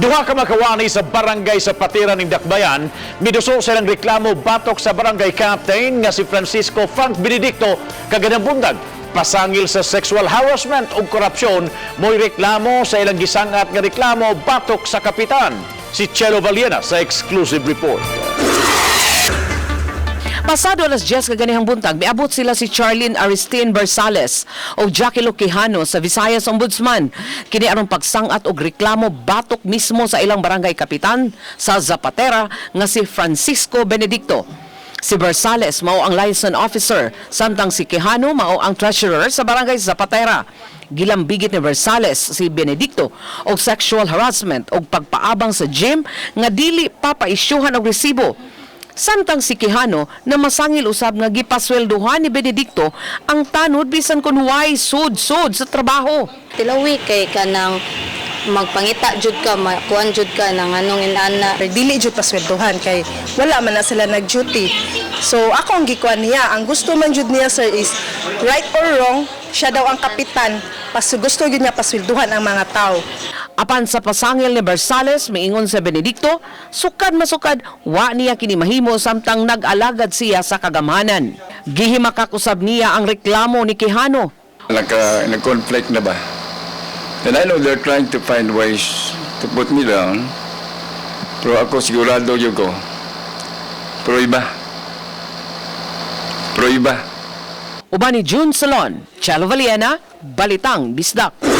Duha ka makawani sa barangay Zapatera ning Dakbayan, miduso silang reklamo batok sa barangay captain nga si Francisco Frank Benedicto kaganang buntag. Pasangil sa sexual harassment ug korupsyon, mo'y reklamo sa ilang gisangat nga reklamo batok sa kapitan. Si Chelo Valiena sa exclusive report. Pasado alas 10 kaganihang buntag, miabot sila si Charlene Aristine Bersales o Jackie Quijano sa Visayas Ombudsman. Kini aron pagsangat og reklamo batok mismo sa ilang barangay kapitan sa Zapatera nga si Francisco Benedicto. Si Bersales mao ang liaison officer, samtang si Quijano mao ang treasurer sa barangay Zapatera. Gilambigit ni Bersales si Benedicto og sexual harassment og pagpaabang sa gym nga dili pa paisyuhan og resibo. Samtang si Quijano na masangil usab nga gipasweldohan ni Benedicto ang tanod bisan kun way sud-sud sa trabaho. Tilawi kay kanang magpangita jud ka, makuan jud ka ng anong inana. Dili jud pasweldohan kay wala man na sila nag-duty. So ako ang gikuan niya, ang gusto man jud niya, sir, is right or wrong, siya daw ang kapitan. Pas gusto jud niya pasweldohan ang mga tao. Apan sa pasangil ni Bersales, miingon sa Benedicto, sukad masukad, wa niya kini mahimo samtang nag-alagad siya sa kagamhanan. Gihimakak usab niya ang reklamo ni Quijano. Nag-conflict na ba? And I know they're trying to find ways to put me down. Pero ako, sigurado yun ko. Pero iba. Pero iba. Uban ni June Salon, Chelo Valiena, Balitang Bisdak.